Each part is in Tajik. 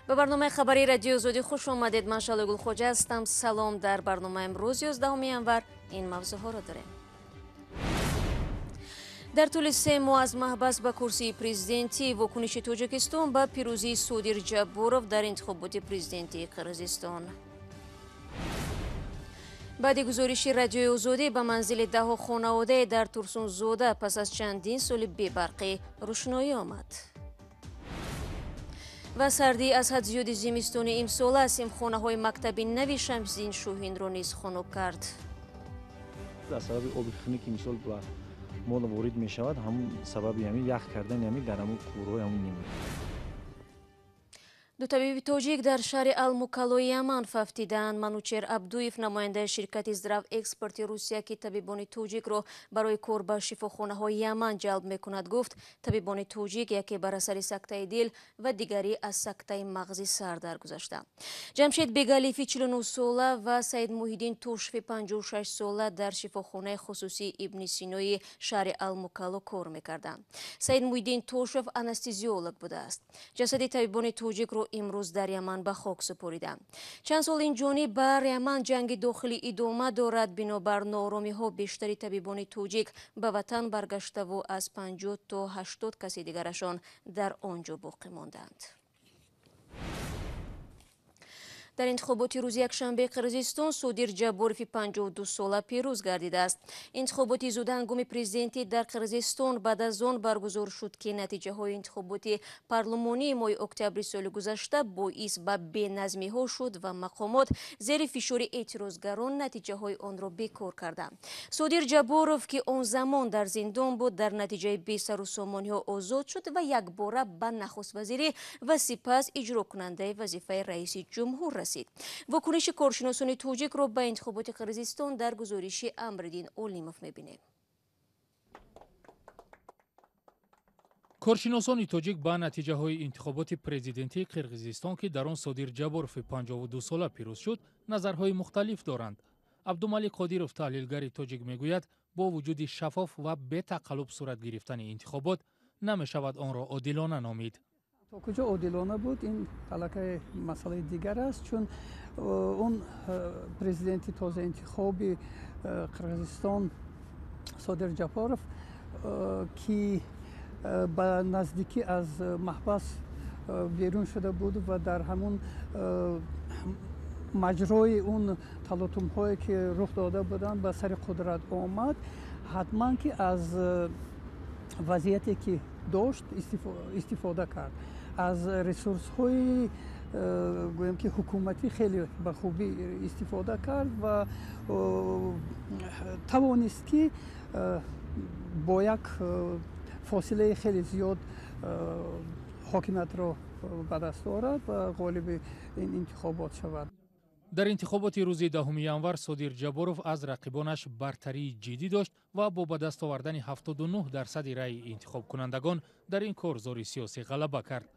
Ба барномаи хабарии Радиои Озодӣ хуш омадед. Ман Шалои Гулхоҷа ҳастам. Салом. Дар барномаи имрӯз 11 январ ин мавзӯъҳоро дорем. Дар тӯли 3 моҳ аз маҳбас ба курсии президентӣ, вокуниши Тоҷикистон ба пирӯзии Содир Ҷабборов дар интихоботи президентии Қирғизистон. Баъди гузориши Радиои Озодӣ ба манзили даҳо хонаводае дар Турсунзода пас аз чандин соли бебарқӣ рӯшноӣ омад. Ва сардӣ аз ҳад зиёди зимистони имсола симхонаҳои мактаби нави Шамсиддин Шоҳинро низ хунук кард. Аз сабаби оби хунуки мисол ба мол ворид мешавад, ҳамун сабаби ҳамин ях кардани ҳамин дар ҳамун қубурҳои ҳамун немуд. Ду табиби тоҷик дар шаҳри Алмукалои Яман фавтиданд. Манучер Абдуев, намояндаи ширкати Здравэкспорти Русия, ки табибони тоҷикро барои кор ба шифохонаҳои Яман ҷалб мекунад, гуфт табибони тоҷик яке бар асари сактаи дил ва дигаре аз сактаи мағзи сар даргузаштанд. Ҷамшед Бегалифи 49 сола ва Саид Муҳиддин Тошфи 56 сола дар шифохонаи хусусии Ибни Синои шаҳри Алмукало кор мекарданд. Саид Муҳиддин Тошев анестезиолог будааст. Ҷасади табибони тоҷикро имрӯз дар Яман ба хок супориданд. Чанд сол ин ҷониб бар Яман ҷанги дохилӣ идома дорад. Бинобар нооромиҳо бештари табибони тоҷик ба ватан баргаштаву аз 50 то 80 каси дигарашон дар он ҷо боқӣ монданд. Дар интихоботи рӯзи якшанбеи Қирғизистон Содир Ҷабборови 52 сола пирӯз гардидааст. Интихоботи зудҳангоми президентӣ дар Қирғизистон баъд аз он баргузор шуд, ки натиҷаҳои интихоботи парлумонии моҳи октябри соли гузашта боис ба беназмиҳо шуд ва мақомот зери фишори эътирозгарон натиҷаҳои онро бекор карданд. Содир Ҷабборов, ки он замон дар зиндон буд, дар натиҷаи бесарусомониҳо озод шуд ва якбора ба нахуствазирӣ ва сипас иҷрокунандаи вазифаи раиси ҷумҳур расид. Вокуниши коршиносони тоҷикро ба интихоботи Қирғизистон дар гузориши Амриддин Олимов мебинем. Коршиносони тоҷик ба натиҷаҳои интихоботи президентии Қирғизистон, ки дар он Содир Ҷабборови 52 сола пирӯз шуд, назарҳои мухталиф доранд. Абдумалик Қодиров, таҳлилгари тоҷик, мегӯяд бо вуҷуди шаффоф ва бетақаллуб сурат гирифтани интихобот намешавад онро одилона номид. То куҷо одилона буд, ин аллакай масъалаи дигар аст, чун он президенти тозаинтихоби Қирғизистон Содир Ҷабборов, ки ба наздикӣ аз маҳбас берун шуда буд ва дар ҳамун маҷрои он талотумҳое ки рух дода буданд ба сари қудрат омад, ҳатман ки аз вазъияте ки дошт истифода кард. Аз ресурсҳои гӯем ки ҳукуматӣ хеле ба хубӣ истифода кард ва тавонист ки бо як фосилаи хеле зиёд ҳокимиятро ба даст орад ва ғолиби ин интихобот шавад. Дар интихоботи рӯзи 10 январ Содир Ҷабборов аз рақибонаш бартарии ҷиддӣ дошт ва бо ба даст овардани 79% раъи интихобкунандагон дар ин корзори сиёсӣ ғалаба кард.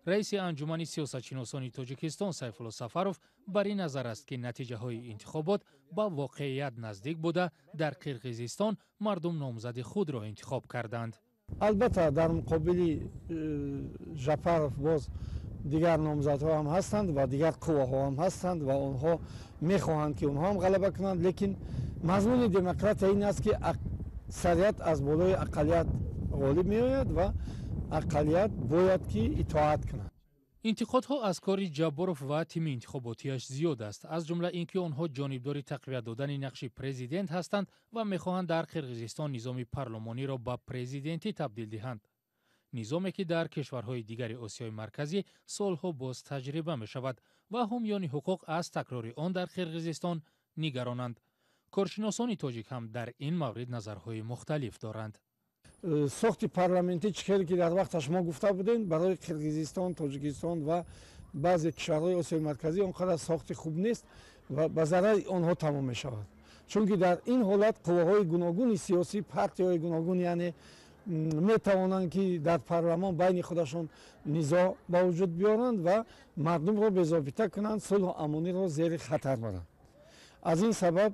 Раиси анҷумани сиёсатшиносони Тоҷикистон Сайфулло Сафаров бар ин назар аст, ки натиҷаҳои интихобот ба воқеият наздик буда, дар Қирғизистон мардум номзади худро интихоб карданд. Албатта дар муқобили Жапаров боз дигар номзадҳо ҳам ҳастанд ва дигар қувваҳо ҳам ҳастанд ва онҳо мехоҳанд ки онҳо ҳам ғалаба кунанд, лекин мазмуни демократия ин аст, ки аксарият аз болои ақаллият ғолиб меояд ва ақаллият бояд ки итоат кунад. Интиқодҳо аз кори Ҷабборов ва тими интихоботиаш зиёд аст, аз ҷумла ин ки онҳо ҷонибдори тақвият додани нақши президент ҳастанд ва мехоҳанд дар Қирғизистон низоми парлумониро ба президентӣ табдил диҳанд. Низоме ки дар кишварҳои дигари Осиёи Марказӣ солҳо боз таҷриба мешавад ва ҳомиёни ҳуқуқ аз такрори он дар Қирғизистон нигаронанд. Коршиносони тоҷик ҳам дар ин маврид назарҳои мухталиф доранд. Сохти парламентӣ чӣ хеле ки дар вақташ мо гуфта будем, барои Қирғизистон, Тоҷикистон ва баъзе кишварҳои Осиёи Марказӣ он қадар сохти хуб нест ва ба зарари онҳо тамом мешавад. Чунки дар ин ҳолат қувваҳои гуногуни сиёсӣ, партияҳои гуногун, яъне метавонанд ки дар парламон байни худашон низоъ ба вуҷуд биёранд ва мардумро безобита кунанд, сулҳу амониро зери хатар баранд. Аз ин сабаб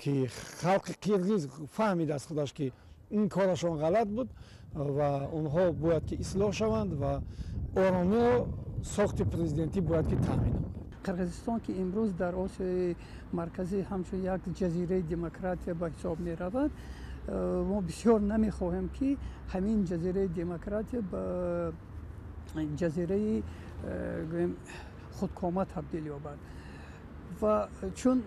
ки халқи қирғиз фаҳмид аз худаш ки ин корашон ғалат буд ва онҳо бояд ки ислоҳ шаванд ва оромиро сохти президентӣ бояд ки таъмин намояд. Қирғизистон ки имрӯз дар Осиёи Марказӣ ҳамчун як ҷазираи демократия ба ҳисоб меравад, мо бисёр намехоҳем ки ҳамин ҷазираи демократия ба ҷазираи гӯем худкома табдил ёбад ва чун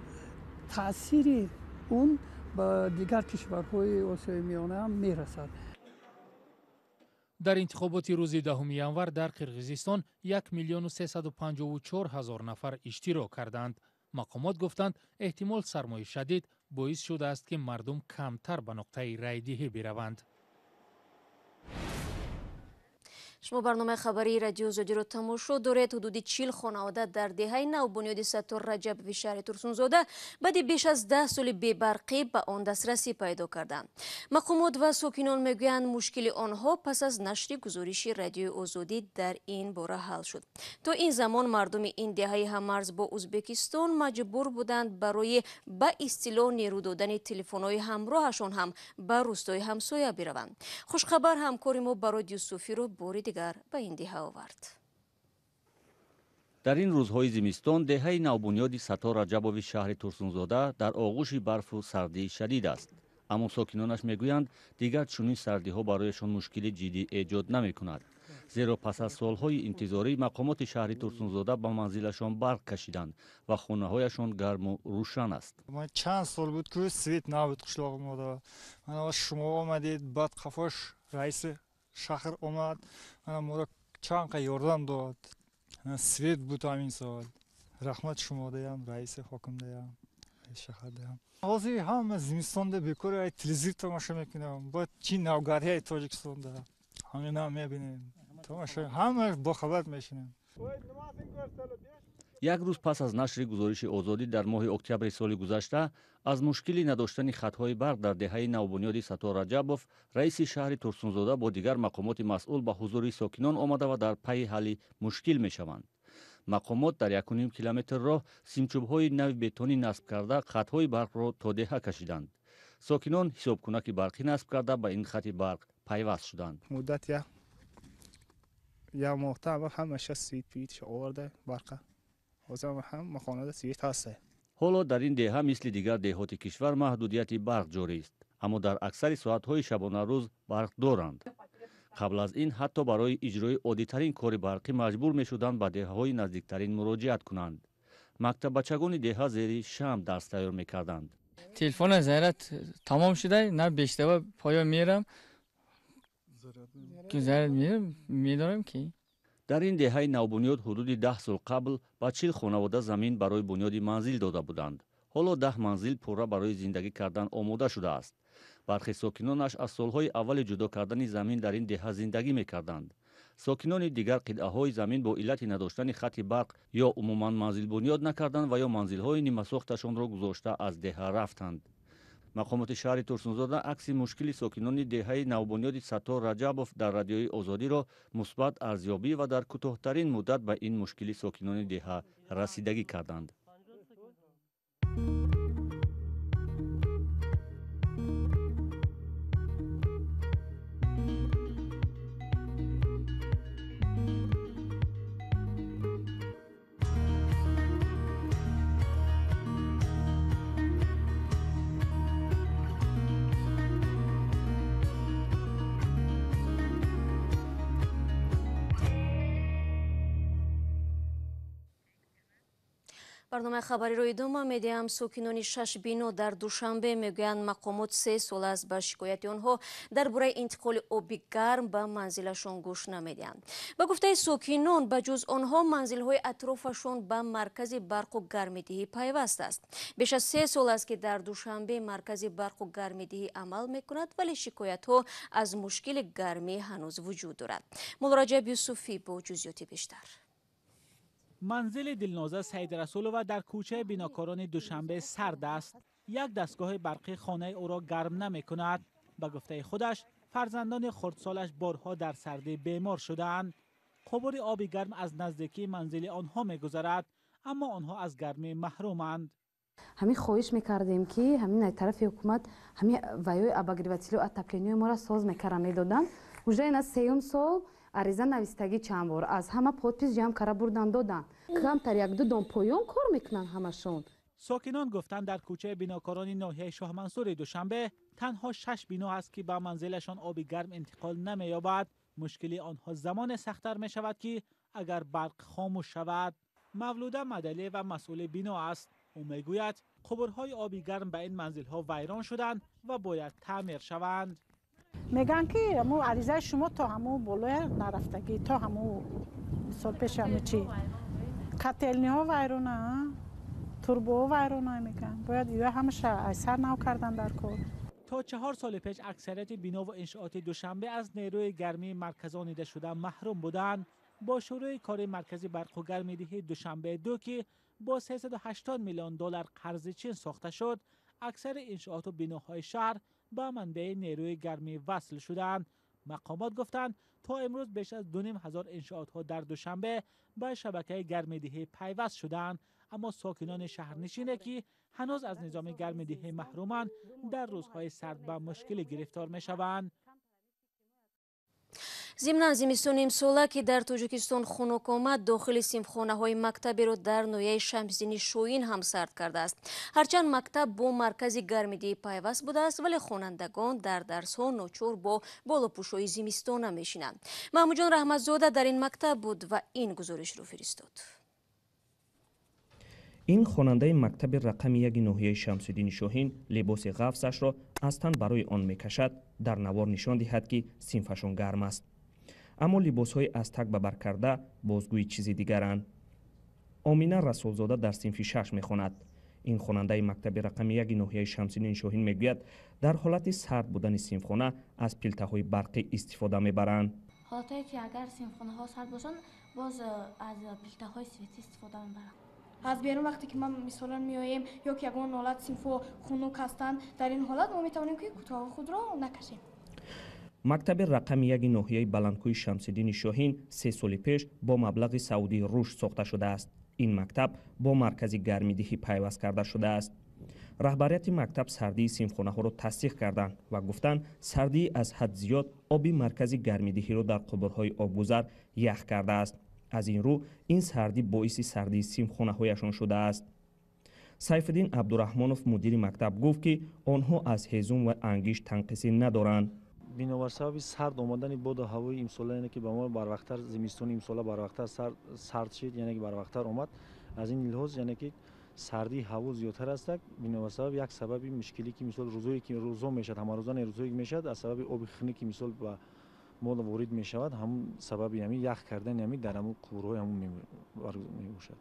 таъсири он ба дигар кишварҳои Осиёи Миёна ҳам мерасад. Дар интихоботи рӯзи 10 январ дар Қирғизистон 1 354 000 нафар иштирок карданд. Мақомот гуфтанд, эҳтимол сармои шадид боис шудааст, ки мардум камтар ба нуқтаи райдиҳӣ бираванд. Шумо барномаи хабарии Радио Озодиро тамошо доред. Ҳудуди 40 хонавода дар деҳаи навбунёди Саттор Раҷабови шаҳри Турсунзода баъди беш аз 10 соли бебарқӣ ба он дастрасӣ пайдо карданд. Мақомот ва сокинон мегӯянд, мушкили онҳо пас аз нашри гузориши Радиои Озодӣ дар ин бора ҳал шуд. То ин замон мардуми ин деҳаи ҳаммарз бо Узбекистон маҷбур буданд барои ба истилоҳ нерӯ додани телефонҳои ҳамроҳашон ҳам ба рӯстои ҳамсоя бираванд. Хушхабар ҳамкори мо Барод Юсуфиро бори дигар ба ин деҳа овард. Дар ин рӯзҳои зимистон деҳаи навбунёди Саттор Раҷабови шаҳри Турсунзода дар оғӯши барфу сардии шадид аст. Аммо сокинонаш мегӯянд, дигар чунин сардиҳо барояшон мушкили ҷиддӣ эҷод намекунад, зеро пас аз солҳои интизорӣ мақомоти шаҳри Турсунзода ба манзилашон барқ кашиданд ва хонаҳояшон гарму рӯшан аст. Чанд сол буд, ки свет набуд қишлоғи мода. Шумо омадед, баъд қафош раиси шаҳр омад, моро чанд қа ёрдам дод. Свет буд ҳамин сол. Раҳмат шумо даям, раиси ҳоким даям, раиси шаҳр даям. Ҳозир ҳама зимистонда бекор телевизор тамошо мекунам. Бояд чӣ навгарияи Тоҷикистонда ҳамина мебинем, тамошо, ҳама бохабар мешинем. Як рӯз пас аз нашри гузориши Озодӣ дар моҳи октябри соли гузашта аз мушкили надоштани хатҳои барқ дар деҳаи навбунёди Саттор Раҷабов, раиси шаҳри Турсунзода бо дигар мақомоти масъул ба ҳузури сокинон омада ва дар пайи ҳалли мушкил мешаванд. Мақомот дар 1,5 километр роҳ симчӯбҳои нави бетонӣ насб карда хатҳои барқро то деҳа кашиданд. Сокинон ҳисобкунаки барқӣ насб карда ба ин хати барқ пайваст шуданд. Муддат як моҳта ҳамаша свет пит оварда барқа. Ҳама хонада свет ҳаст. Ҳоло дар ин деҳа мисли дигар деҳоти кишвар маҳдудияти барқ ҷорист, аммо дар аксари соатҳои шабонарӯз барқ доранд. Қабл аз ин ҳатто барои иҷрои оддитарин кори барқӣ маҷбур мешуданд ба деҳаҳои наздиктарин муроҷиат кунанд. Мактаббачагони деҳа зери шам дарс тайёр мекарданд. Телефона заряд тамом шуда, на бештава поё мерам, заряд медорам ки. Дар ин деҳаи навбунёд ҳудуди 10 сол қабл ба 40 хонавода замин барои бунёди манзил дода буданд. Ҳоло 10 манзил пурра барои зиндагӣ кардан омода шудааст. Бархе сокинонаш аз солҳои аввали ҷудо кардани замин дар ин деҳа зиндагӣ мекарданд. Сокинони дигар қитъаҳои замин бо иллати надоштани хати барқ ё умуман манзил бунёд накарданд ва ё манзилҳои нимасохташонро гузошта аз деҳа рафтанд. Мақомоти шаҳри Турсунзода акси мушкили сокинони деҳаи навбунёди Саттор Раҷабов дар Радиои Озодиро мусбат арзёбӣ ва дар кӯтоҳтарин муддат ба ин мушкили сокинони деҳа расидагӣ карданд. Барномаи хабариро идома медиҳам. Сокинони 6 бино дар Душанбе мегӯянд, мақомот 3 сол аст ба шикояти онҳо дар бораи интиқоли оби гарм ба манзилашон гӯш намедиҳанд. Ба гуфтаи сокинон, ба ҷуз онҳо манзилҳои атрофашон ба маркази барқу гармидиҳӣ пайваст аст. Беш аз 3 сол аст, ки дар Душанбе маркази барқу гармидиҳӣ амал мекунад, вале шикоятҳо аз мушкили гармӣ ҳанӯз вуҷуд дорад. Муллораҷаб Юсуфӣ бо ҷузъиёти бештар. Манзили Дилноза Саидрасулова дар кӯчаи бинокорони Душанбе сард аст. Як дастгоҳи барқӣ хонаи ӯро гарм намекунад. Ба гуфтаи худаш, фарзандони хурдсолаш борҳо дар сардӣ бемор шудаанд. Қубури оби гарм аз наздикии манзили онҳо мегузарад, аммо онҳо аз гармӣ маҳруманд. Ҳамин хоҳиш мекардем, ки ҳамин тарафи ҳукумат ҳамин ваёи обогревателю отоплениёи моро соз мекарда медоданд. Уже ина сеюм сол Ариза навистагӣ чанд бор аз ҳама подпис ҷамъ кара бурдан додан. Камтар як-ду дон поён кор мекунанд ҳамашон. Сокинон гуфтанд, дар кӯчаи бинокорони ноҳияи Шоҳмансури Душанбе танҳо 6 бино аст, ки ба манзилашон оби гарм интиқол намеёбад. Мушкили онҳо замоне сахттар мешавад, ки агар барқ хомӯш шавад. Мавлуда Мадалиева масъули бино аст. Ӯ мегӯяд, қубурҳои оби гарм ба ин манзилҳо вайрон шуданд ва бояд таъмир шаванд. Мегӯянд, ки ҳамун аризаи шумо то ҳамун болоя нарафтагӣ, то ҳамун мисол пеши ҳамун чи котелниҳо вайрона, турбоҳо вайрона мегӯянд. Бояд ё ҳамаша аз сар нав кардан дар кор. То 4 соли пеш аксарияти бинову иншооти Душанбе аз нерӯи гармии марказонида шуда маҳрум буданд. Бо шурӯи кори маркази барқу гармидиҳии Душанбе 2, ки бо 380 миллион доллар қарзи Чин сохта шуд, аксари иншооту биноҳои шаҳр ба манбаи нерӯи гармӣ васл шуданд. Мақомот гуфтанд, то имрӯз беш аз 2500 иншоотҳо дар Душанбе ба шабакаи гармидиҳӣ пайваст шуданд. Аммо сокинони шаҳрнишине, ки ҳанӯз аз низоми гармидиҳӣ маҳруманд, дар рӯзҳои сард ба мушкилӣ гирифтор мешаванд. Зимнан зимистони имсола, ки дар Тоҷикистон хунук омад, дохили синфхонаҳои мактаберо дар ноҳияи Шамсиддини Шоҳин ҳам сард кардааст. Ҳарчанд мактаб бо маркази гармидиҳӣ пайваст будааст, вале хонандагон дар дарсҳо ночор бо болопӯшҳои зимистона мешинанд. Маҳмудҷон Раҳматзода дар ин мактаб буд ва ин гузоришро фиристод. Ин хонандаи мактаби рақами 1 ноҳияи Шамсиддини Шоҳин либоси ғафсашро аз тан барои он мекашад, дар навор нишон диҳад, ки синфашон гарм аст. Аммо либосҳои аз таг ба бар карда бозгӯи чизи дигаранд. Омина Расулзода дар синфи 6 мехонад. Ин хонандаи мактаби рақами 1 ноҳияи Шамсиддини Шоҳин мегӯяд, дар ҳолати сард будани синфхона аз пилтаҳои барқӣ истифода мебаранд. Ҳолатое ки агар синфхонаҳо сард бошанд, боз аз пилтаҳои светӣ истифода мебаранд. Аз берун вақте ки ма мисолан меоем ё ки ягон ҳолат синфҳо хунук ҳастанд, дар ин ҳолат мо метавонем, ки кӯтоҳи худро накашем. Мактаби рақами 1 ноҳияи Баландкӯи Шамсиддини Шоҳин 3 соли пеш бо маблағи саудии рушд сохта шудааст. Ин мактаб бо маркази гармидиҳӣ пайваст карда шудааст. Раҳбарияти мактаб сардии синфхонаҳоро тасдиқ карданд ва гуфтанд, сардии аз ҳад зиёд оби маркази гармидиҳиро дар қубурҳои обгузар ях кардааст. Аз ин рӯ ин сардӣ боиси сардии синфхонаҳояшон шудааст. Сайфиддин Абдураҳмонов, мудири мактаб, гуфт, ки онҳо аз ҳезум ва ангиш танқисӣ надоранд. Бинобар сабаби сард омадани боду ҳавои имсола, яъне ки ба мо барвақттар зимистони имсола барвақттар сард шид, яъне ки барвақттар омад. Аз ин лиҳоз, яъне ки сардии ҳаво зиёдтар аст. Бинобар сабаб як сабаби мушкилӣ, ки мисол рӯзое ки рӯзо мешавад, ҳамарӯза не, рӯзое ки мешавад, аз сабаби оби хунук, ки мисол ба мо ворид мешавад, ҳамун сабаби ҳамин ях кардани ҳамин дар ҳамун қубурҳои ҳамун мебошад.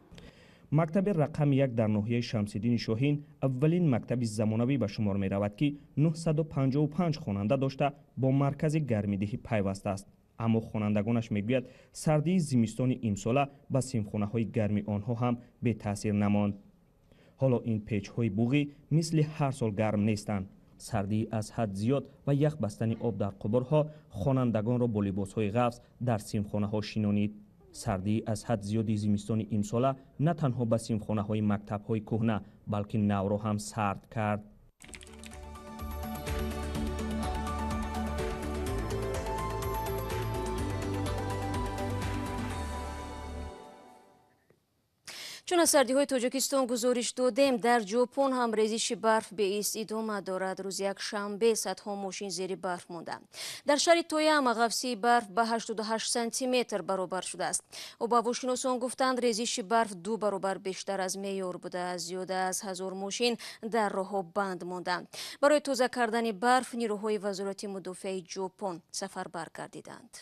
Мактаби рақами 1 дар ноҳияи Шамсиддини Шоҳин аввалин мактаби замонавӣ ба шумор меравад, ки 955 хонанда дошта бо маркази гармидиҳӣ пайваст аст. Аммо хонандагонаш мегӯяд, сардии зимистони имсола ба синфхонаҳои гарми онҳо ҳам бетаъсир намонд. Ҳоло ин печҳои буғӣ мисли ҳар сол гарм нестанд. Сардии аз ҳад зиёд ва ях бастани об дар қубурҳо хонандагонро бо либосҳои ғафз дар синфхонаҳо шинонид. Сардии аз ҳад зиёди зимистони имсола на танҳо ба синфхонаҳои мактабҳои кӯҳна, балки навро ҳам сард кард. Чун аз сардиҳои Тоҷикистон гузориш додем, дар Ҷопон ҳам резиши барф беист идома дорад. Рӯзи якшанбе садҳо мошин зери барф монданд. Дар шаҳри Тояма ғафсии барф ба 88 сантиметр баробар шудааст. Обҳавошиносон гуфтанд, резиши барф 2 баробар бештар аз меъёр будааст. Зиёда аз 1000 мошин дар роҳҳо банд монданд. Барои тоза кардани барф нирӯҳои Вазорати мудофиаи Ҷопон сафарбар гардиданд.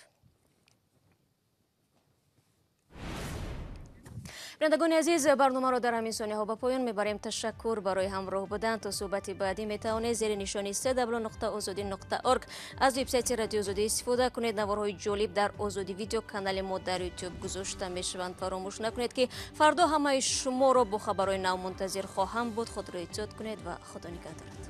Бинандагони азиз, барномаро дар ҳамин сониҳо ба поён мебарем. Ташаккур барои ҳамроҳ будан. То суҳбати баъдӣ метавонед зери нишони cw.ozodi.org аз вебсайти Радиои Озодӣ истифода кунед. Наворҳои ҷолиб дар Озодӣ видео канали мо дар YouTube гузошта мешаванд. Фаромӯш накунед, ки фардо ҳамаи шуморо бо хабарҳои нав мунтазир хоҳам буд. Худро эҳтиёт кунед ва Худо нигаҳдорад.